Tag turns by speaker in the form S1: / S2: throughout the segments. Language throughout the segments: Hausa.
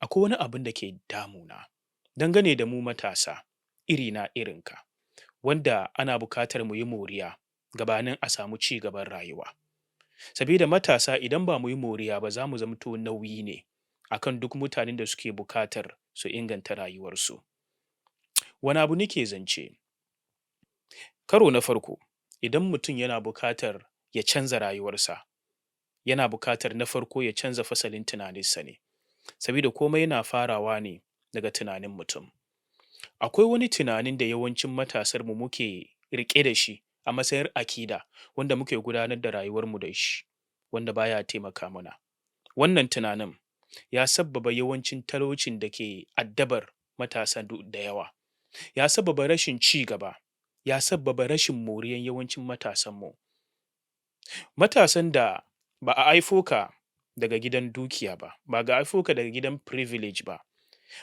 S1: Akwai wani abin da ke damuna dangane da mu matasa irina irinka, wanda ana bukatar mu yi moriya gabanin a samu ci gaban rayuwa. Sabida matasa idan ba mu yi moriya ba, za mu zamto nauyi ne akan duk mutanen da suke bukatar su inganta rayuwarsu. Wani abu nake zance? Karo na farko, idan mutum yana bukatar ya canza rayuwarsa, yana bukatar na farko ya canza fasalin tunaninsa ne, sabida komai yana farawa ne daga tunanin mutum. Akwai wani tunanin da yawancin matasarmu muke riƙe da shi a matsayin akida, wanda muke gudanar da rayuwarmu da shi, wanda baya taimaka mana. Wannan tunanin ya sabbaba yawancin talaucin da ke addabar matasa da yawa, ya sabbaba rashin ci gaba, ya sabbaba rashin moriyan yawancin matasanmu. Matasan da ba a haifo ka daga gidan dukiya ba, ba ga haifo ka daga gidan privilege ba,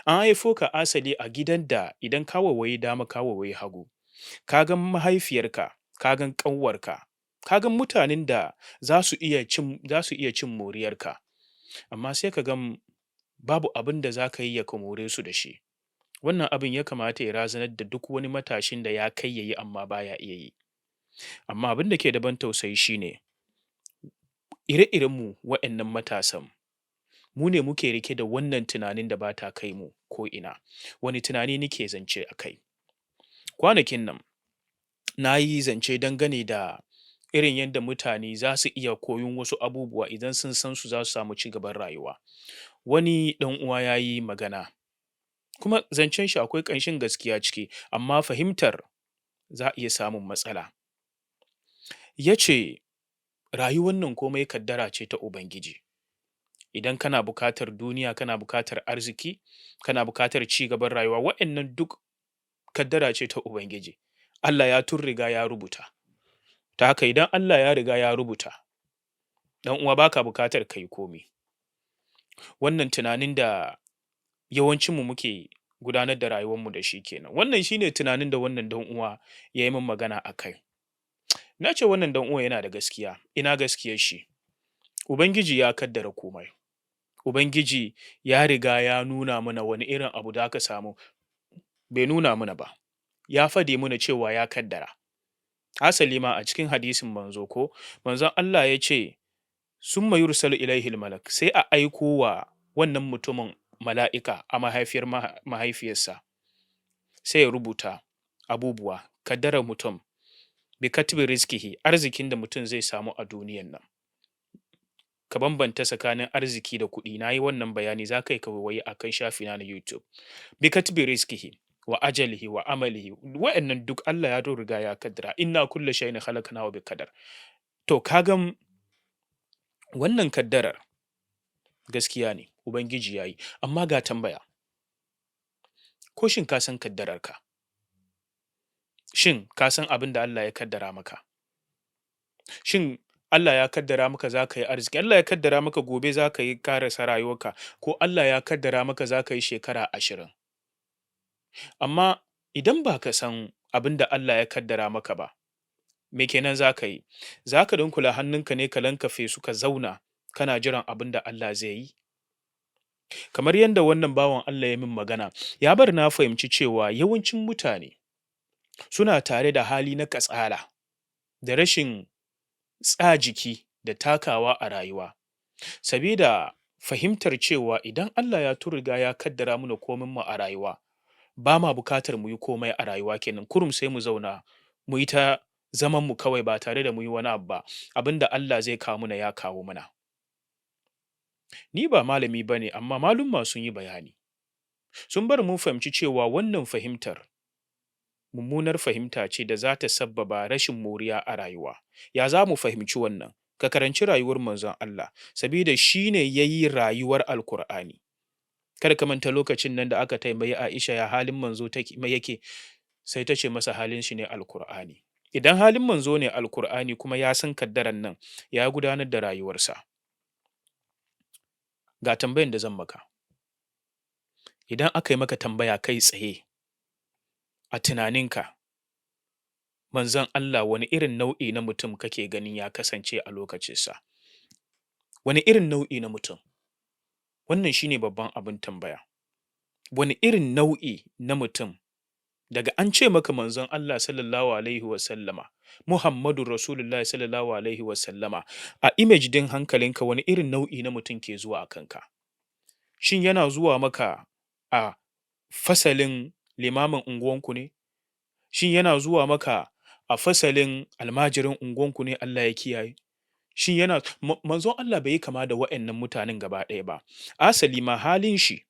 S1: an haifo ka asali a gidan da idan ka waiwayi dama, ka waiwayi hagu, ka gan mahaifiyarka, ka gan ƙanwarka, ka gan mutanen da za su iya cin moriyarka, amma sai ka gan babu abin da za ka yi ya ka more su da shi. Wannan abin ya kamata ya razanar da duk wani matashin da ya kai ya yi amma baya iya yi. Amma abin da ke da ban tausayi shine ire-irenmu waɗannan matasan, mu ne muke rike da wannan tunanin da ba ta kai mu ko ina. Wani tunani nake zance a kai? Kwanakin nan na yi zance dangane da irin yadda mutane za su iya koyon wasu abubuwa, idan sun san su za su samu ci gaban rayuwa. Wani ɗan uwa ya yi magana, kuma zancen shi akwai ƙanshin gaskiya ciki, amma fahimtar za a iya samun matsala. Ya ce rayuwar nan komai kaddara ce ta Ubangiji. Idan kana bukatar duniya, kana bukatar arziki, kana bukatar ci gaban rayuwa, waɗannan duk kaddara ce ta Ubangiji. Allah ya tun riga ya rubuta. Ta haka idan Allah ya riga ya rubuta, ɗan uwa, baka bukatar kai komi. Wannan tunanin da yawancinmu muke gudanar da rayuwarmu da shi kenan. Wannan shine tunanin da wannan dan uwa ya yi min magana a kai. Na ce wannan dan uwa yana da gaskiya. Ina gaskiyar shi? Ubangiji ya kaddara komai. Ubangiji ya riga ya nuna mana wani irin abu da aka samu. Bai nuna mana ba, ya fade mana cewa ya kaddara. Asali ma a cikin hadisin manzo, ko manzon Allah ya ce summa yursalu ilaihil malak, sai a aiko wa wannan mutumin mala'ika a mahaifiyar mahaifiyarsa, sai ya rubuta abubuwa, kaddarar mutum, bi katbi rizkihi, arzikin da mutum zai samu a duniyan nan. Ka bambanta tsakanin arziki da kuɗi, na yi wannan bayani, za ka yi waiwayi a kan shafina na YouTube. Bi katbi rizkihi wa ajalihi wa amalihi, wa'annan duk Allah ya riga ya kaddara. Inna kulla shay'in khalaqnahu bi qadar. To ka gan wannan kaddarar gaskiya ne, Ubangiji ya yi, amma ga tambaya: ko shin ka san kaddararka? Shin ka san abin da Allah ya kaddara maka? Shin Allah ya kaddara maka za ka yi arziki? Allah ya kaddara maka gobe za ka yi karasa rayuwarka, ko Allah ya kaddara maka za ka yi shekara 20? Amma idan ba ka san abin da Allah ya kaddara maka ba, me kenan za ka yi? Za ka dunkula hannunka ne ka lankafe su, ka zauna kana jiran abin da Allah zai yi? Kamar yadda wannan bawan Allah ya min magana, ya bar na fahimci cewa yawancin mutane suna tare da hali na kasala da rashin tsa jiki da takawa a rayuwa, sabida fahimtar cewa idan Allah ya riga ya kaddara mana komin mu a rayuwa, ba ma bukatar mu yi komai a rayuwa kenan. Kurum sai mu zauna mu yi ta zaman mu kawai ba tare da mu yi wani abu ba, abinda Allah zai kawo mana ya kawo mana. Ni ba malami ba ne, amma malumma sun yi bayani, sun bar mun fahimci cewa wannan fahimtar mummunar fahimta ce da za ta sabbaba rashin moriya a rayuwa. Ya za mu fahimci wannan? Ka karanci rayuwar manzon Allah, sabida shi ne ya yi rayuwar Alkur'ani. Kada ka manta lokacin nan da aka tambayi Aisha ya halin manzo yake, sai ta ce masa halin shi ne Alkur'ani. Idan halin manzo ne Alkur'ani, kuma ya san kaddaran nan, ya gudanar da rayuwarsa? Ga tambayan da zan maka: idan aka yi maka tambaya kai tsaye, a tunaninka, manzon Allah wani irin nau'i na mutum kake ganin ya kasance a lokacinsa? Wani irin nau'i na mutum? Wannan shi ne babban abin tambaya. Wani irin nau'i na mutum, daga an ce maka Manzon Allah Sallallahu Alaihi Wasallama, Muhammadu Rasulullahi Sallallahu Alaihi Wasallama, a image din hankalinka wani irin nau'i na mutum ke zuwa a kanka? Shin yana zuwa maka a fasalin limamin unguwanku ne? Shin yana zuwa maka a fasalin almajirin unguwanku ne, Allah ya kiyaye? Shin yana Manzon Allah bai yi kama da wa'annan mutanen gaba ɗaya ba. Asali ma halin shi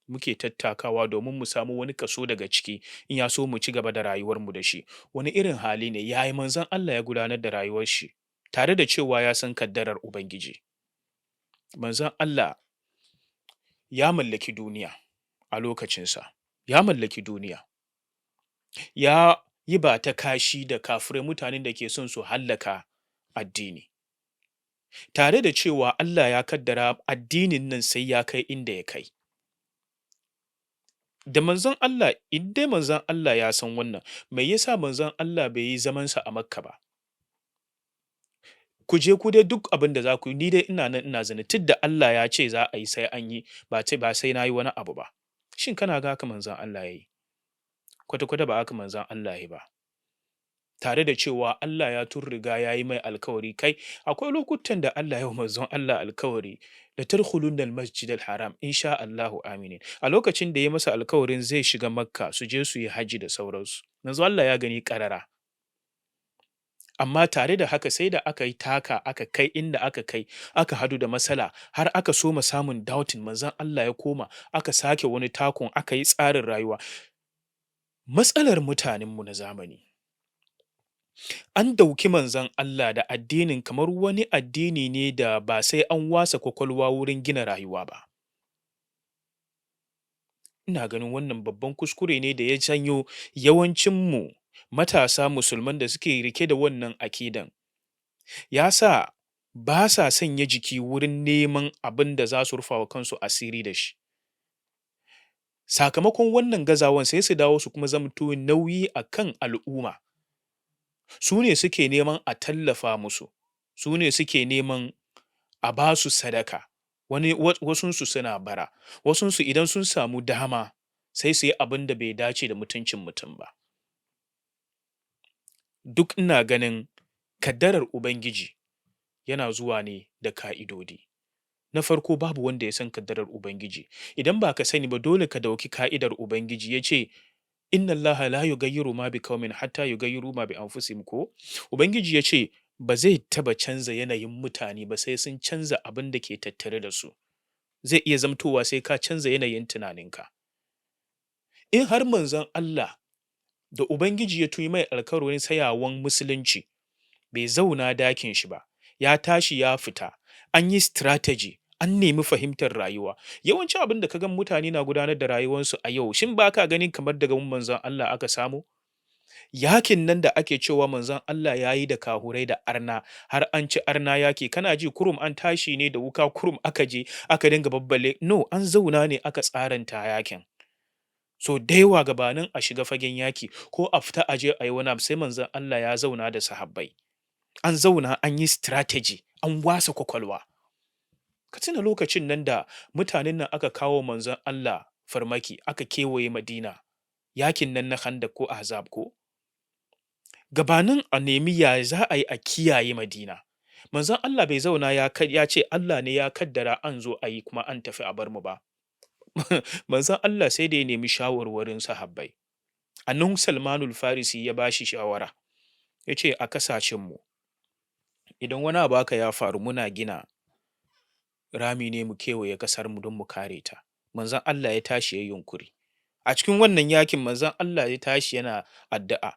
S1: muke tattakawa domin mu samu wani kaso daga ciki, in ya so mu ci gaba da rayuwarmu da shi. Wani irin hali ne, yaya Manzon Allah ya gudanar da rayuwar shi tare da cewa ya san kaddarar Ubangiji? Manzon Allah ya mallaki duniya a lokacinsa, ya mallaki duniya. Ya yi ba ta kashi da kafirai, mutanen da ke son su hallaka addini. Tare da cewa Allah ya kaddara addinin nan sai ya kai inda ya kai. Da Manzon Allah, in dai Manzon Allah ya san wannan, me yasa Manzon Allah bai yi zamansa a Makka ba? Ku je ku dai duk abin da za ku yi, ni dai ina nan ina zaune, tunda Allah ya ce za a yi sai an yi, ba ce ba sai na yi wani abu ba. Shin kana ga haka Manzon Allah ya yi? Kwata-kwata ba haka Manzon Allah ya yi ba. Tare da cewa Allah ya tun riga ya yi mai alkawari, kai akwai lokutan da Allah ya wa Manzon Allah alkawari la tadkhulunna al-masjid al-haram insha Allahu aminin. A lokacin da ya masa alkawarin zai shiga Makka su je su yi haji da sauransu. Manzon Allah ya gani ƙarara. Amma tare da haka, sai da aka yi taka aka kai inda aka kai, aka hadu da matsala har aka soma samun doubting, Manzon Allah ya koma, aka sake wani takun, aka yi tsarin rayuwa. Matsalar mutanenmu na zamani, an dauki Manzon Allah da addinin kamar wani addini ne da ba sai an wasa kwakwalwa wurin gina rayuwa ba. Ina ganin wannan babban kuskure ne da ya janyo yawancinmu matasa Musulman da suke rike da wannan akidan. Ya sa ba sa sanya jiki wurin neman abin da za su rufa wa kansu asiri da shi. Sakamakon wannan gazawan, sai su dawo su kuma zamto nauyi a kan al'umma. Su ne suke neman a tallafa musu, su ne suke neman a ba su sadaka, wani wasunsu suna bara, wasunsu idan sun samu dama sai su yi abin da bai dace da mutuncin mutum ba. Duk ina ganin kaddarar Ubangiji yana zuwa ne da ka'idodi. Na farko, babu wanda ya san kaddarar Ubangiji. Idan ba ka sani ba, dole ka dauki ka'idar Ubangiji ya ce, inna Allaha la yughayyiru ma bi qaumin hatta yughayyiru ma bi anfusihim, ko? Ubangiji ya ce ba zai taba canza yanayin mutane ba sai sun canza abin da ke tattare da su. Zai iya zamtowa sai ka canza yanayin tunaninka. In har Manzon Allah da Ubangiji ya tuyi mai alkawarin tsayawan Musulunci bai zauna dakin shi ba, ya tashi ya fita, an yi strategy, an nemi fahimtar rayuwa. Yawancin abin da ka gan mutane na gudanar da rayuwarsu a yau, shin ba ka ganin kamar daga Manzon Allah aka samu? Yakin nan da ake cewa Manzon Allah ya yi da kahurai da arna, har an ci arna yaki, kana ji kurum an tashi ne da wuka kurum aka je aka dinga babbale? No, an zauna ne aka tsaranta yakin. So da yawa gabanin a shiga fagen yaki ko a fita a je a yi wani abu, sai Manzon Allah ya zauna da sahabbai. An zauna an yi strategy, an wasa kwakwalwa. Ka tuna lokacin nan da mutanen nan aka kawo Manzon Allah farmaki, aka kewaye Madina, yakin nan na Khandaq ko Ahzab ko? Gabanin a nemi ya za a yi a kiyaye Madina, Manzon Allah bai zauna ya ce Allah ne ya kaddara an zo a yi kuma an tafi a bar mu ba. Manzon Allah sai da ya nemi shawarwarin sahabbai. A nan Salmanul Farisi ya ba shi shawara. Ya ce a kasashenmu, idan wani abu haka ya faru, muna gina rami ne mu kewaye kasarmu don mu kare ta. Manzon Allah ya tashi ya yi yunkuri. A cikin wannan yakin, Manzon Allah ya tashi yana addu'a.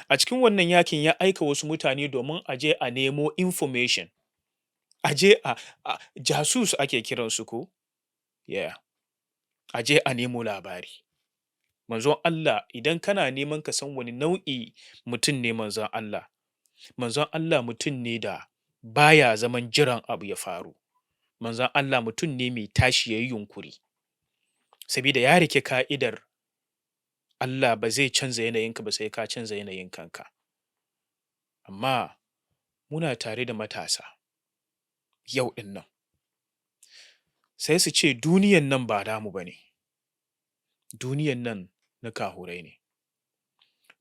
S1: A cikin wannan yakin ya aika wasu mutane domin a je a nemo information. A je a jasus ake kiransu ko? Yeah. A je a nemo labari. Manzon Allah, idan kana neman ka san wani nau'i mutum ne Manzon Allah, Manzon Allah mutum ne da baya zaman jiran abu ya faru. Manzon Allah mutum ne mai tashi ya yi yunkuri. Sabida ya rike ka'idar Allah ba zai canza yanayinka ba sai ka canza yanayin kanka. Amma muna tare da matasa yau ɗin nan. Sai su ce duniyan nan ba namu ba ne, duniyan nan na kahurai ne.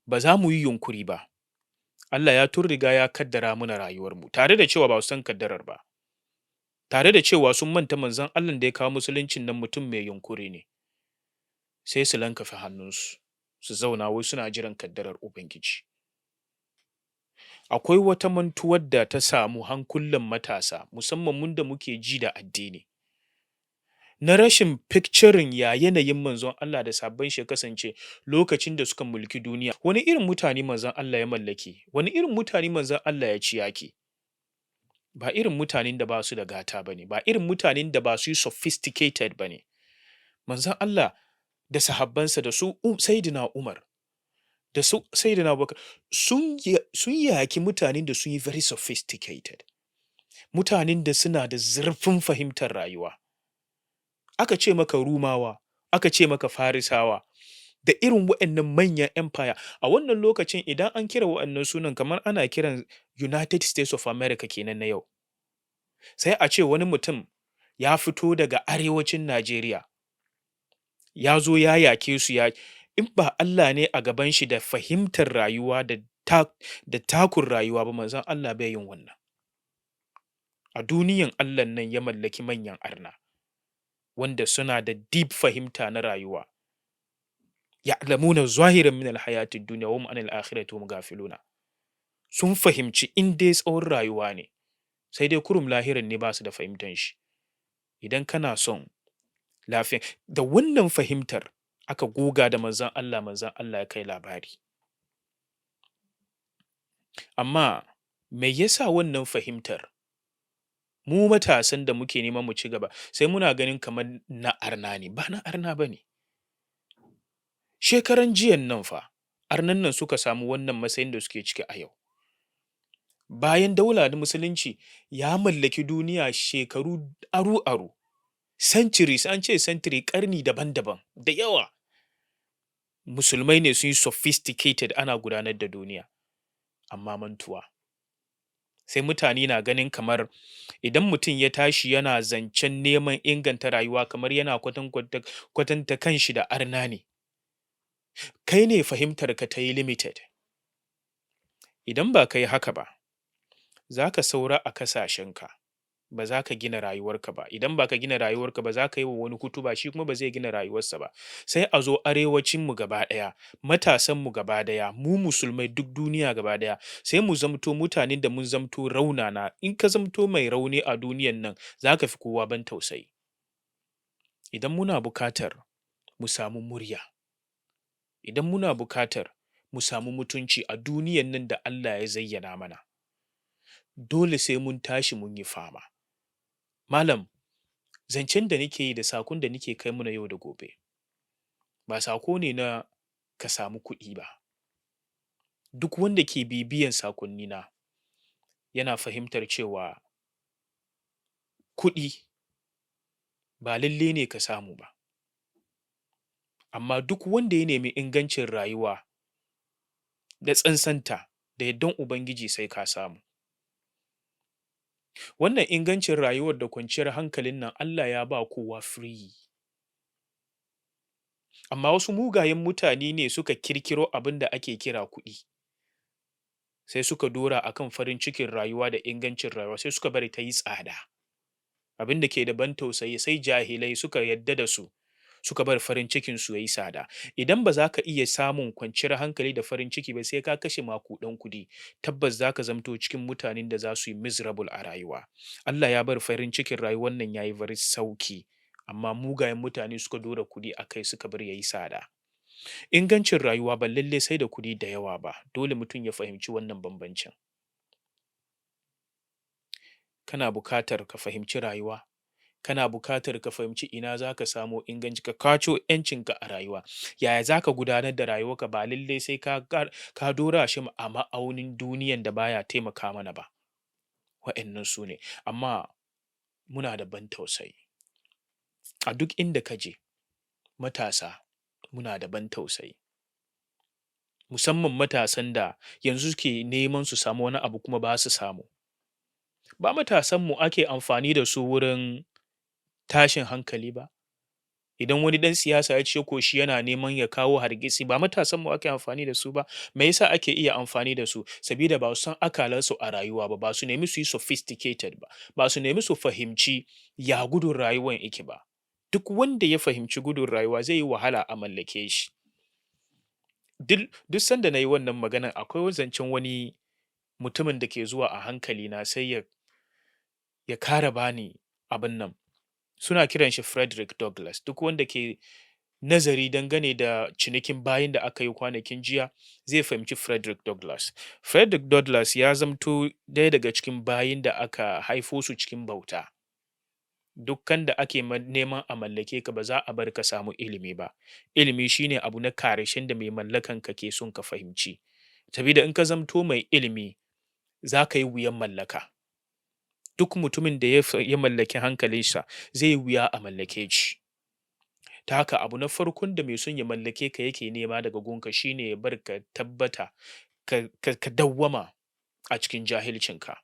S1: Ba za mu yi yunkuri ba. Allah ya tun riga ya kaddara muna rayuwarmu, tare da cewa ba su san kaddarar ba. Tare da cewa sun manta manzon Allahn da ya kawo musuluncin nan mutum mai yunkuri ne. Sai su lankafe hannunsu, su zauna wai suna jiran kaddarar Ubangiji. Akwai wata mantuwar da ta samu hankulan matasa, musamman mun da muke ji da addini, na rashin picturing ya yanayin manzon Allah da sahabban shi ya kasance lokacin da suka mulki duniya. Wani irin mutane manzon Allah ya mallaki? Wani irin mutane manzon Allah ya ci yaki? Ba irin mutanen da ba su da gata ba ne, ba irin mutanen da ba su yi sophisticated ba ne. Manzon Allah da sahabbansa da su Sayyidina Umar da su Sayyidina Abubakar sun yaki mutanen da sun yi very sophisticated. Mutanen da suna da zurfin fahimtar rayuwa. Aka ce maka Rumawa, aka ce maka Farisawa, da irin waɗannan manyan empire. A wannan lokacin, idan an kira waɗannan sunan, kamar ana kiran United States of America kenan na yau. Sai a ce wani mutum ya fito daga arewacin Najeriya, ya zo ya yake su. Ya in ba Allah ne a gaban shi da fahimtar rayuwa da takun rayuwa ba, manzon Allah bai yin wannan. A duniyan Allahn nan ya mallaki manyan arna, wanda suna da deep fahimta na rayuwa. Ya'lamuna zahiran min al-hayatid dunya wa hum anil akhirati hum ghafiluna. Sun fahimci in dai tsawon rayuwa ne, sai dai kurum lahiran ne ba su da fahimtan shi. Idan kana son lafiya, da wannan fahimtar aka goga da manzon Allah, manzon Allah ya kai labari. Amma me yasa wannan fahimtar, mu matasan da muke neman mu ci gaba, sai muna ganin kamar na arna ne? Ba na arna ba ne. Shekaran jiyan nan fa, arnan nan suka samu wannan matsayin da suke ciki a yau. Bayan daula na musulunci ya mallaki duniya shekaru aru-aru, centuries, an ce century, ƙarni daban-daban da yawa. Musulmai ne sun yi sophisticated ana gudanar da duniya, amma mantuwa. Sai mutane na ganin kamar idan mutum ya tashi yana zancen neman inganta rayuwa, kamar yana kwatanta kanshi da arna ne. Kai ne fahimtarka ta yi limited. Idan ba ka yi haka ba, za ka saura a kasashenka, ba za ka gina rayuwarka ba. Idan ba ka gina rayuwarka ba, za ka yi wa wani hutuba, shi kuma ba zai gina rayuwarsa ba. Sai a zo arewacinmu gaba ɗaya, matasanmu gaba ɗaya, mu musulmai duk duniya gaba ɗaya, sai mu zamto mutanen da mun zamto raunana. In ka zamto mai rauni a duniyan nan, za ka fi kowa ban tausayi. Idan muna bukatar mu samu murya, idan muna bukatar mu samu mutunci a duniyan nan da Allah ya zayyana mana, dole sai mun tashi mun yi fama. Malam, zancen da nake yi da sakon da nake kai muna yau da gobe, ba sako ne na ka samu kuɗi ba. Duk wanda ke bibiyan sakonnina yana fahimtar cewa kuɗi ba lalle ne ka samu ba. Amma duk wanda ya nemi ingancin rayuwa da tsantsanta, da yardan Ubangiji sai ka samu. Wannan ingancin rayuwar da kwanciyar hankalin nan, Allah ya ba kowa free. Amma wasu mugayen mutane ne suka kirkiro abin da ake kira kuɗi. Sai suka dora a kan farin cikin rayuwa da ingancin rayuwa, sai suka bari ta yi tsada. Abin da ke da ban tausayi, sai jahilai suka yadda da su, suka bar farin cikinsu ya yi tsada. Idan ba za ka iya samun kwanciyar hankali da farin ciki ba sai ka kashe makudan kuɗi, tabbas za ka zamto cikin mutanen da za su yi miserable a rayuwa. Allah ya bar farin cikin rayuwar nan ya yi very sauki, amma mugayen mutane suka dora kuɗi a kai, suka bar ya yi tsada. Ingancin rayuwa ba lalle sai da kuɗi da yawa ba, dole mutum ya fahimci wannan bambancin. Kana bukatar ka fahimci rayuwa, kana bukatar ka fahimci ina za ka samo inganci, ka kwaco ‘yancinka a rayuwa. Yaya za ka gudanar da rayuwarka, ba lalle sai ka dora shi a ma'aunin duniyan da baya taimaka mana ba. Wa'yannan su ne, amma muna da ban tausayi. A duk inda ka je, matasa muna da ban tausayi. Musamman matasan da yanzu suke neman su samu wani abu kuma ba su samu. Ba matasanmu ake amfani da su wurin tashin hankali ba? Idan wani ɗan siyasa ya ce ko shi yana neman ya kawo hargitsi, ba matasanmu ake amfani da su ba? Me yasa ake iya amfani da su? Sabida ba su san akalansu a rayuwa ba, ba su nemi su yi sophisticated ba, ba su nemi su fahimci ya gudun rayuwan yake ba. Duk wanda ya fahimci gudun rayuwa, zai yi wahala a mallake shi. Duk sanda na yi wannan maganan, akwai zancen wani mutumin da ke zuwa a hankalina, sai ya kara bani abin nan. Suna kiran shi Frederick Douglass. Duk wanda ke nazari dangane da cinikin bayin da aka yi kwanakin jiya zai fahimci Frederick Douglass. Frederick Douglass ya zamto daya daga cikin bayin da aka haifo su cikin bauta. Dukkan da ake neman a mallake ka, ba za a bar ka samu ilimi ba. Ilimi shine abu na karshen da mai mallakan ka ke son ka fahimci, sabida in ka zamto mai ilimi, za ka yi wuyan mallaka. Duk mutumin da ya mallaki hankalinsa, zai yi wuya a mallake shi. Ta haka, abu na farkon da mai son ya mallake ka yake nema daga gunka shine ya bar ka tabbata ka dawwama a cikin jahilcinka.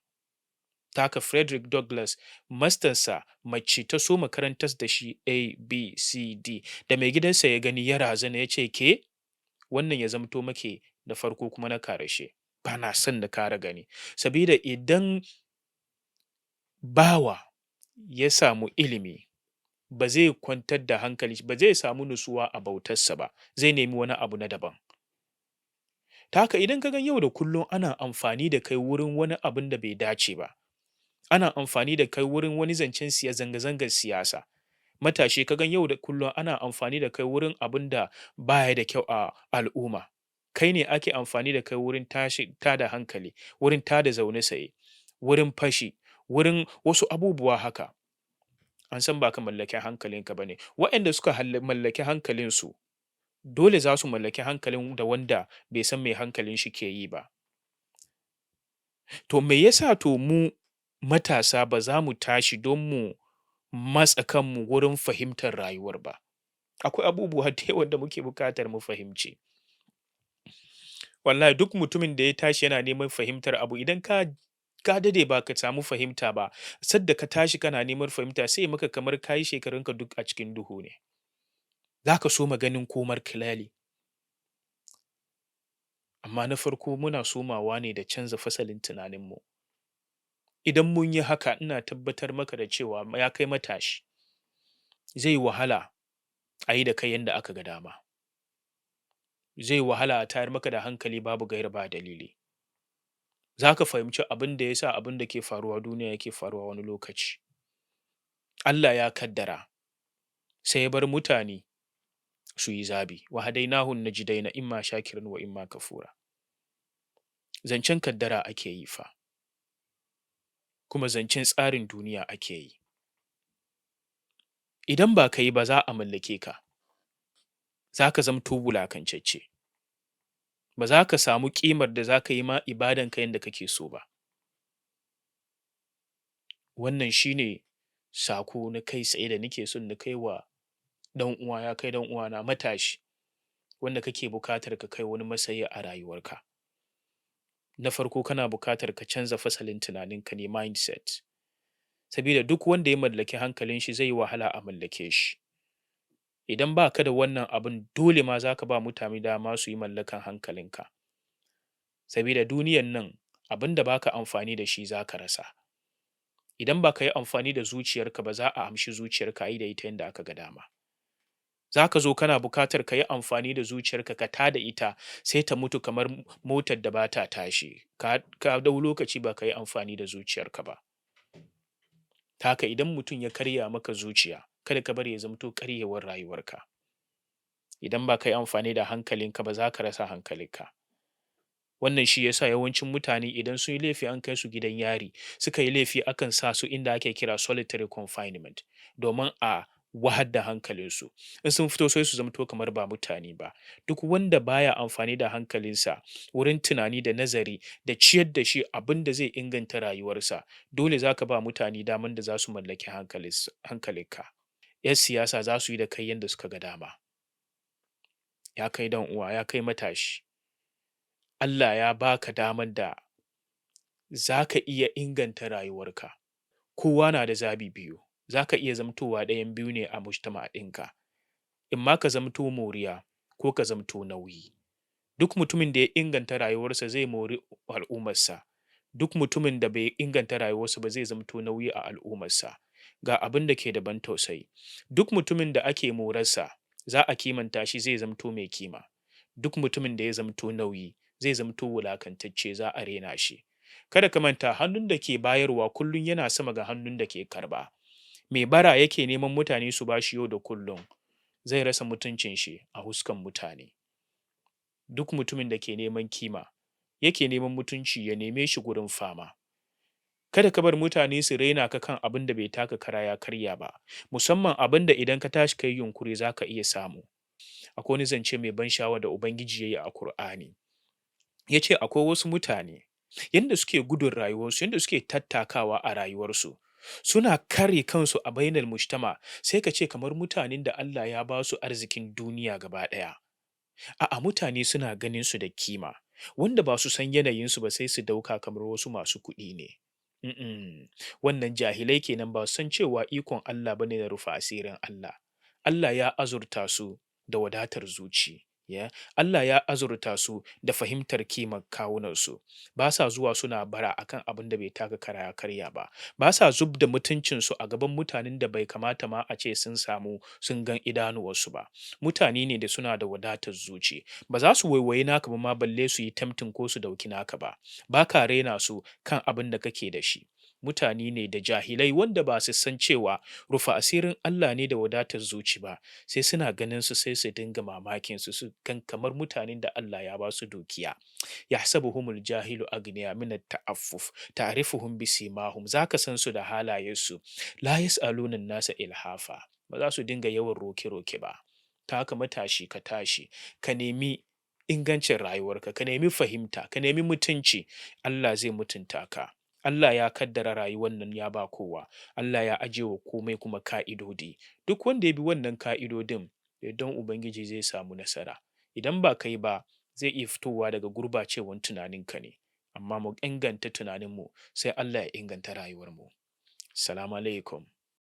S1: Ta haka, Frederick Douglass, mastansa mace ta so makarantar da shi A, B, C, D. Da mai gidansa ya gani, ya razana, ya ce, "Ke, wannan ya zamto make na farko kuma na karshe, ba na son na kara gani." Sabida idan bawa ya samu ilimi, ba zai kwantar da hankali ba, zai samu nutsuwa a bautarsa ba, zai nemi wani abu na daban. Ta haka, idan ka ga yau da kullum ana amfani da kai wurin wani abun da bai dace ba, ana amfani da kai wurin wani zancen zanga-zangar siyasa, matashi, ka gan yau da kullum ana amfani da kai wurin abun da baya da kyau a al'umma, kai ne ake amfani da kai wurin tashi tada hankali, wurin tada zaune tsaye, wurin fashi, wurin wasu abubuwa haka, an san ba ka mallaki hankalinka ba ne. Waɗanda suka mallaki hankalinsu, dole za su mallaki hankalin da wanda bai san me hankalin shi ke yi ba. To, me yasa to mu matasa ba za mu tashi don mu matsa kanmu wurin fahimtar rayuwar ba? Akwai abubuwa da yawan da muke bukatar mu fahimci. Wallahi, duk mutumin da ya tashi yana neman fahimtar abu, idan ka dade ba ka samu fahimta ba, sadda ka tashi kana neman fahimta, sai maka kamar ka yi shekarunka duk a cikin duhu ne. Za ka so ganin komar clearly. Amma na farko, muna somawa ne da canza fasalin tunaninmu. Idan mun yi haka, ina tabbatar maka da cewa, ya kai matashi, zai wahala a yi da kai yanda aka ga dama. Zai wahala a tayar maka da hankali babu gaira ba dalili. Za ka fahimci abin da ya sa abin da ke faruwa duniya yake faruwa. Wani lokaci Allah ya kaddara, sai ya bar mutane su yi zabi. Wa hadainahu najdaina, imma shakiran wa imma kafura. Zancen kaddara ake yi fa, kuma zancen tsarin duniya ake yi. Idan ba ka yi ba, za a mallake ka, za ka zamto wulakancacce, ba za ka samu ƙimar da za ka yi ma ibadanka yadda kake so ba. Wannan shine sako na kai tsaye da nake son na kai wa ɗan uwa. Ya kai ɗan uwana matashi wanda kake bukatar ka kai wani matsayi a rayuwarka, na farko kana bukatar ka canza fasalin tunaninka ne, mindset, sabida duk wanda ya mallaki hankalin shi, zai yi wahala a mallake shi. Idan ba ka da wannan abun, dole ma za ka ba mutane dama su yi mallakan hankalinka, sabida duniyan nan, abin da baka amfani da shi, za ka rasa. Idan ba ka yi amfani da zuciyarka ba, za a amshi zuciyarka a yi da ita yadda aka ga dama. Za ka zo kana bukatar ka yi amfani da zuciyarka ka tada ita, sai ta mutu kamar motar da ba ta tashi. Ka dau lokaci ba ka yi amfani da zuciyarka ba. Ta haka, idan mutum ya karya maka zuciya, kada ka bari ya zamto karyewar rayuwarka. Idan ba ka yi amfani da hankalinka ba, za ka rasa hankalinka. Wannan shi yasa yawancin mutane, idan sun yi laifi an kai su gidan yari, suka yi laifi, akan sa su inda ake kira solitary confinement domin a wahar da hankalinsu. In sun fito, sai su zamto kamar ba mutane ba. Duk wanda baya amfani da hankalinsa wurin tunani da nazari da ciyar da shi abin da zai inganta rayuwarsa, dole za ka ba mutane daman da za su mallaki hankalinka. 'Yan siyasa za su yi da kai yadda suka ga dama. Ya kai dan uwa, ya kai matashi, Allah ya baka daman da za ka iya inganta rayuwarka. Kowa na da zabi biyu. Za ka iya zamtowa ɗayan biyu ne a mujtama ɗinka, imma ka zamto moriya ko ka zamto nauyi. Duk mutumin da ya inganta rayuwarsa zai mori al'ummarsa, duk mutumin da bai inganta rayuwarsa ba zai zamto nauyi a al'ummarsa. Ga abin da ke da ban tausayi, duk mutumin da ake morarsa za a kimanta shi, zai zamto mai kima. Duk mutumin da ya zamto nauyi zai zamto wulakantacce, za a rena shi. Kada ka manta, hannun da ke bayarwa kullum yana sama ga hannun da ke karba. Mai bara yake neman mutane su bashi yau da kullum zai rasa mutuncin shi a huskan mutane. Duk mutumin da ke neman kima, yake neman mutunci, ya neme shi gurin fama. Kada ka bar mutane su raina ka kan abin da bai taka kara ya karya ba, musamman abin da idan ka tashi kai yunkuri za ka iya samu. Akwai wani zance mai ban sha'awa da Ubangiji ya yi a Kur'ani. Ya ce akwai wasu mutane, yanda suke gudun rayuwarsu, yanda suke tattakawa a rayuwarsu, suna kare kansu a bainar mujtama, sai ka ce kamar mutanen da Allah ya ba su arzikin duniya gaba ɗaya. A'a, mutane suna ganin su da kima, wanda ba su san yanayinsu ba sai su dauka kamar wasu masu kuɗi ne. Wannan jahilai kenan, ba su san cewa ikon Allah bane da rufe asirin Allah. Allah ya azurta su da wadatar zuci. Ya Allah ya azurta su da fahimtar kimar kawunansu. Ba sa zuwa suna bara akan abin da bai taka kara ya karya ba. Ba sa zub da mutuncinsu a gaban mutanen da bai kamata ma a ce sun samu sun gan idanuwarsu ba. Mutane ne da suna da wadatar zuci. Ba za su waiwayi naka ba ma, balle su yi tempting ko su dauki naka ba. Ba ka raina su kan abin da kake da shi. Mutane ne da jahilai wanda ba su san cewa rufe asirin Allah ne da wadatar zuci ba, sai suna ganin su sai su dinga mamakin su, su kan kamar mutanen da Allah ya ba su dukiya. Yahsabuhumul jahilu agniya min ta'affuf, ta'rifuhum bisimahum, zaka san su da halayensu. La yas'aluna nasa ilhafa, ba za su dinga yawan roke-roke ba. Ta haka, matashi, ka tashi ka nemi ingancin rayuwarka, ka nemi fahimta, ka nemi mutunci, Allah zai mutunta ka. Allah ya kaddara rayuwar nan ya ba kowa. Allah ya aje wa komai kuma ka'idodi. Duk wanda ya bi wannan ka'idodin, don Ubangiji zai samu nasara. Idan ba kai ba, zai iya fitowa daga gurbacewan tunaninka ne. Amma mu inganta tunaninmu, sai Allah ya inganta rayuwarmu. Salamu alaikum.